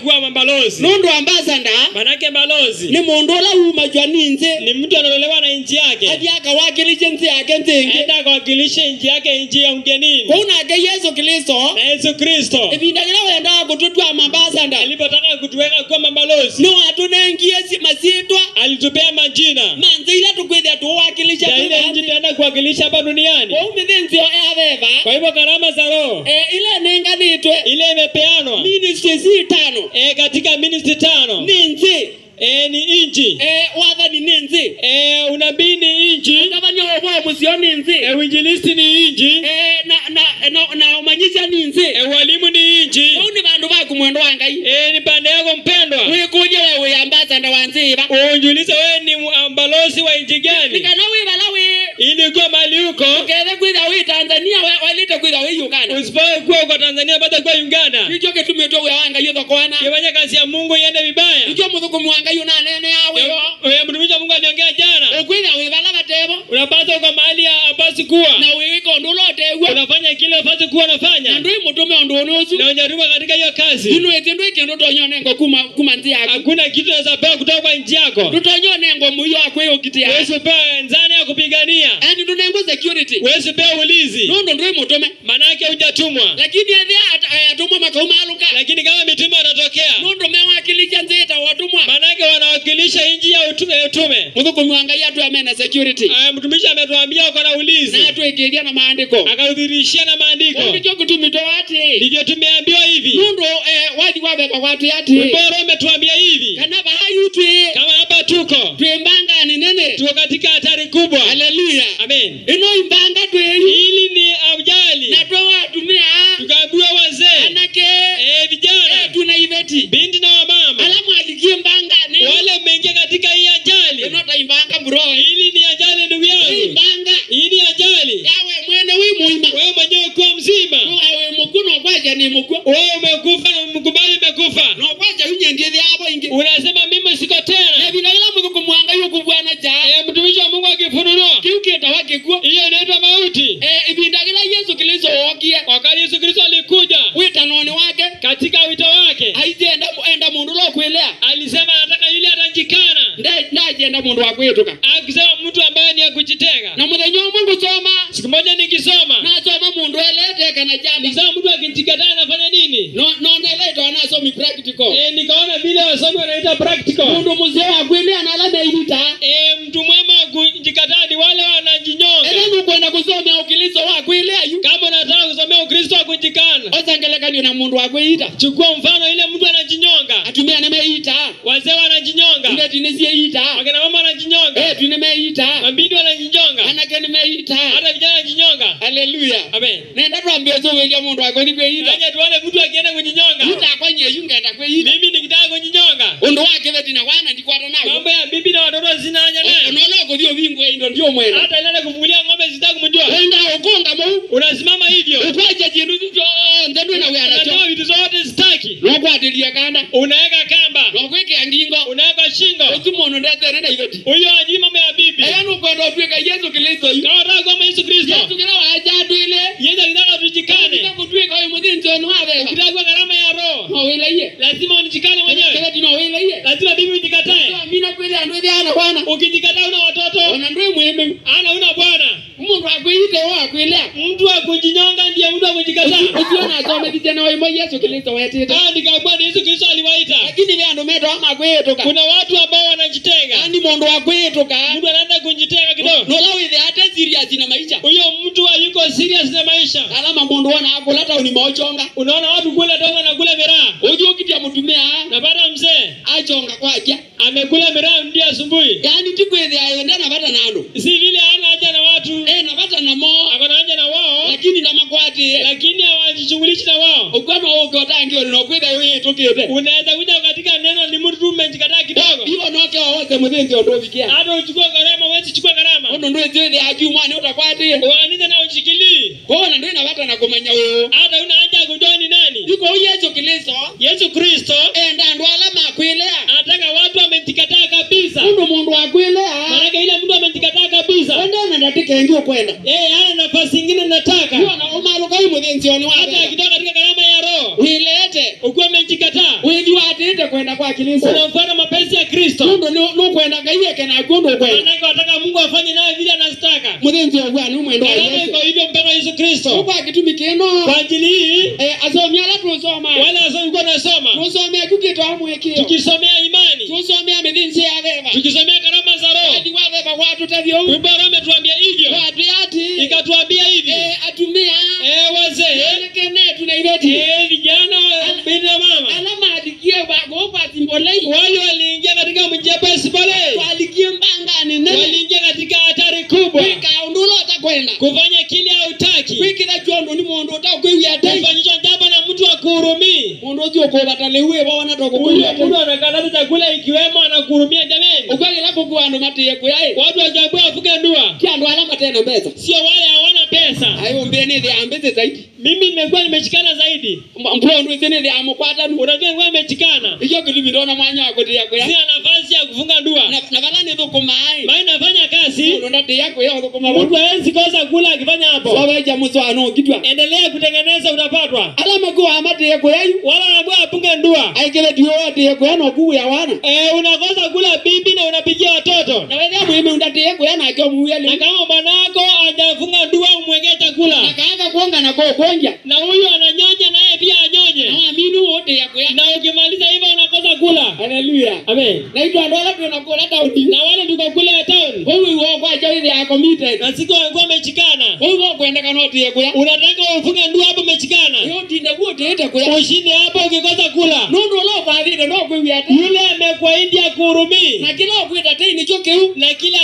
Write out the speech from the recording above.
Kuwa mabalozi. Nundu ambassador. Manake balozi ni mundu ula umajwa ninze. Ni mtu analolewa na nchi yake. Athi akawakilisha nchi yake nzingi. Aenda akawakilisha nchi yake nchi ya ugenini. Kuna ke Yesu Kristo. Na Yesu Kristo. Ibinda ila wenda kututwa ambassador. Alipotaka kutuweka kuwa mabalozi. Ni watu nengie masitwa. Alitupea majina. Manzi ila tukwithia tuwakilisha ile nchi tuenda kuwakilisha hapa duniani. Kwa umithinzi ya veva. Kwa hivyo karama za roho. Ile nenganitwe. Ile imepeanwa. Ministry zitano. Katika ministry tano. Ninzi. Ni inchi. Wathani ni nzi. Unabii ni inchi. Utavania wa musio ni nzi. Uinjilisti ni inchi. Na umanyisha ni nzi. Walimu ni inchi. Huu ni bandu baku mwendo wa Ngai. Ni pande yako mpendwa. Wikuje wewe ambassador wa nzi ba. Uinjilisti wewe ni balozi wa inchi gani? Nikana wewe balawe. Ili uko mahali uko. Ukeze kwitha wi Tanzania walite kwitha wi Uganda. Usipoe kuwa uko Tanzania bado kwa Uganda. Nicho kitumetoa wa Ngai yothokwana. Kifanya kazi ya Mungu iende vibaya. Nicho muthukumu wa Ngai unanene yawe. Wewe mtumishi wa Mungu aliongea jana. Ukwitha wi bala batebo. Unapata uko mahali hapasi kuwa. Na wewe ndo ulotegwa. Unafanya kile hapasi kuwa unafanya. Na ndio mutume ndo unozu. Na unjaruma katika hiyo kazi. Ino etendo ikindu tonyo nengo kuma nzi yako. Hakuna kitu unaweza pewa kutoka kwa nchi yako. Tutonyo nengo muyo akwe ukitia. Wewe pewa nzani ya kupigania. Yaani ndo nengo security. Wewe pewa ulinzi. Ndo ndio mutume. Manake hujatumwa. Lakini atumwa makauma aluka. Lakini kama mitume watatokea. Ndo mewakilisha nzita watumwa. Manake wanawakilisha nchi ya utume. Muthukumu wa Ngai atu amena security. Mtumishi ametuambia uko na ulinzi. Na atuikiria na maandiko. Akadhihirishia na maandiko. Ndicho kutumitoa ati. Ndicho tumeambiwa hivi. Ndio wadi wa baba watu ati. Bora umetuambia hivi. Kana bahayuti. Kama hapa tuko. Tuimbanga ni nene. Tuko katika hatari kubwa. Haleluya. Amen. Ino imbanga tu Hili ni ajali. Na tuwatumia. Tukaambiwa wazee. Anake. Vijana. Tuna iveti. Binti na wamama. Alamu alikie mbanga ni. Wale mmeingia katika hii ajali. Ino taimbanga bro. Hili ni ajali ndugu yangu. Imbanga. Hii ni ajali. Yawe mwene wewe muima. Wewe mwenyewe ukiwa mzima. Wewe mkuno kwaja ni mkuu. Wewe umekufa na mkubali umekufa. No kwaja unyendie hapo ingi. Unasema mimi siko tena. Na bila ila Mungu kumwanga yuko Bwana ja. Mtumishi wa Mungu akifunuliwa. Kiuketa wake kuwa. Hiyo inaitwa mauti. Ibinda kila Yesu Kristo wokie. Wakati Yesu Kristo alikuja. Witanoni wake. Katika wito wake. Aijeenda enda mundu lo kuelea. Alisema anataka yule atanjikana. Ndaje mundu wa kuituka. Akisema mtu ambaye ni ya kujitenga. Na muthenyo Mungu soma. Siku moja nikisoma. Nasoma mundu elete kana jamba. Nikisoma mtu akijikataa anafanya nini? No no neleto anasomi practical. Nikaona vile wasomi wanaita practical. Mundu mzee wa kuelea na alama ilita. Mtu mwema kujikataa ni wale wanajinyonga. Ndio kwenda kusomea Ukristo wa kuelea yu. Kama unataka kusomea Ukristo wa kujikana. Osangeleka na mundu wa kuita. Chukua mfano ile mtu anajinyonga. Atumia nemeita. Wazee wanajinyonga. Ile tinezie ita. Wakina mama wanajinyonga. Tunemeita. Mabindi wanajinyonga. Anake nimeita. Hata vijana wanajinyonga. Haleluya. Amen. Nenda tuambie zowe mundu wako ni kuita. Aje tuone mtu akienda kujinyonga. Ita kwenye yungenda kuita. Mimi nikitaka kujinyonga. Undu wake vetina wana ndikwata nayo. Mambo ya bibi na watoto sina haja nayo. Unaona kuthio vingwe ndo ndio mwenda. Hata ile kufungulia ng'ombe sitaki kumjua. Wenda ukonga mu. Unasimama hivyo. Ukwaje jindu ndio ndio na wewe anacho. Unatoa vitu zote sitaki. Nokwatilia kanda. Unaweka kamba. Nokwekea ngingo. Unaweka shingo. Utumono ndethere na iveti. Huyo ajui mambo ya bibi. Ela nukwenda utweka Yesu Kristo. Kama unataka kama Yesu Kristo. Yesu kila wacha twile. Yesu alitaka tujikane. Nataka kutweka wewe mthinzo ni wawe. Ukitaka kwa gharama ya roho. No wile. Lazima unijikane mwenyewe. Kile no wile. Lazima bibi ujikatae. Mimi nakwenda andu ana bwana. Ukijikataa una watoto. Ona ndio muhimu. Ana una bwana. Mundu akuite wakwilea. Mtu akujinyonga ndiye mtu akujikataa. Usiona asome kijana wa Yesu Kristo wetete. Andika Bwana Yesu Kristo aliwaita. Lakini wewe ndo meto ama kwetoka. Kuna watu ambao wanajitenga. Yaani mundu wa kwetoka. Mtu anaanza kujitenga kidogo. No lawe hata serious na maisha. Huyo mtu hayuko serious na maisha. Alama mundu wana akulata unimochonga. Unaona watu kula dongo na kula miraa. Unajua kitu mtumia. Na baada mzee achonga kwaja. Amekula miraa ndio asubuhi. Yaani tikwethe ayo ndana bata nando. Si vile hana haja na watu. Napata na mo. Akona haja na wao. Lakini na makwati. Lakini hawajishughulishi na wao. Ukwana ukotangio no kwetha wewe tukite. Unaweza kuja katika neno ni mtu tu umejikataa kidogo. Hiyo noke wote mthinzi ndovikia. Hata uchukue gharama wewe chukua gharama. Ono ndio ndio ajuma ni utakwati. Uanize na ushikilie. Kwa ndio inapata na kumanya wewe. Hata una haja kujua ni nani. Yuko Yesu Kristo. Yesu Kristo enda ndo alama kwilea. Anataka watu wamejikataa kabisa. Mundu mundu akwilea. Maana ile mtu amejikataa kabisa. Enda na ndatika ingio kwenda. Hana nafasi nyingine nataka. Hiyo na umaruka muthinzi ni wa. Hata akitoka katika gharama ya roho. Wilete. Ukiwa umejikataa. Withiwatite kwenda kwa Kristo. Unamfuata mapenzi ya Kristo. Mundu nukwenda Ngai eke naku undu ukwenda. Maanake wataka Mungu afanye nawe vile anastaka. Muthinzi ogwa ni mwendo wa Karama Yesu. iko hivyo mpendwa Yesu Kristo. Kwa gitumi kino. Kwa ajili hii Asomi ala tusoma. wale wasomi nasoma, Tusomea kukitwa mwikio. tukisomea imani, Tusomea mithinzi ya veva. tukisomea karama za Roho. Hadi wa veva watutavyo. Wimbo wa Roho umetuambia hivyo, Watu yati. ikatuambia hivi, Atumia. wazee, Kene tunaireti. vijana, binti na mama, Alama adikie wako timbolei. wale waliingia katika mjepesi pale, Twalikie mbanga ni nene. waliingia katika hatari kubwa, Wika undulo utakwenda. kufanya kile hautaki, Wikira chondo ni mundu utakwia tei. kufanyishwa jambo na mtu akuhurumii. Mundu ucio ukubataliwe wona Huyo ndokukwia. mtu anakataza chakula ikiwemo anakuhurumia. Jameni, Ukwagila kukua andu matiye kuyai. watu wakiambiwa wafunge ndua, Ti andu ala matena mbesa. sio wale hawana pesa. Ayo mbie ni thia mbese zaidi. Mimi nimekuwa nimeshikana zaidi, Mpundu ici ni thia mukwatanu. unajua nilikuwa nimeshikana, Ikyo kitumi ndona mwanya wa kutia kuya. sina nafasi ya kufunga ndua, Na vala ni thukumai. maana nafanya kazi. Mundu ndatia kuya thukuma. Mtu hawezi kosa kula akifanya hapo. Sobeja muswano ngitwa. Endelea kutengeneza, utapatwa. Ala makuwa matiye kuya. Wala wanaambiwa afunge ndua. Aikile diwo atiye kuya no kuya wana. Unakosa kula bibi na unapigia watoto. Na wethe mwime undatie kuya na kyo muya Na li. kama bwanako hajafunga ndua umwekee chakula. Na kaanga kuonga na ko kuonja. Na huyu ananyonya naye pia anyonye. Na aminu wote ya kuya. Na ukimaliza hivyo unakosa kula. Haleluya. Amen. Na itu andu ala tunakula tauni. Na wale tuko kule town. Wewe uo kwa chawi ya committed. Na siku walikuwa wamechikana. Wewe uo kwenda kana utie kuya. Unataka ufunge ndua hapo umechikana. Yo tinde guo tiite kuya. Ushinde hapo ukikosa kula. Nundu lo bathire no kwiwia te. Yule amekuwa India kuhurumii. Na kila ukwita tei nicho kiu. Na kila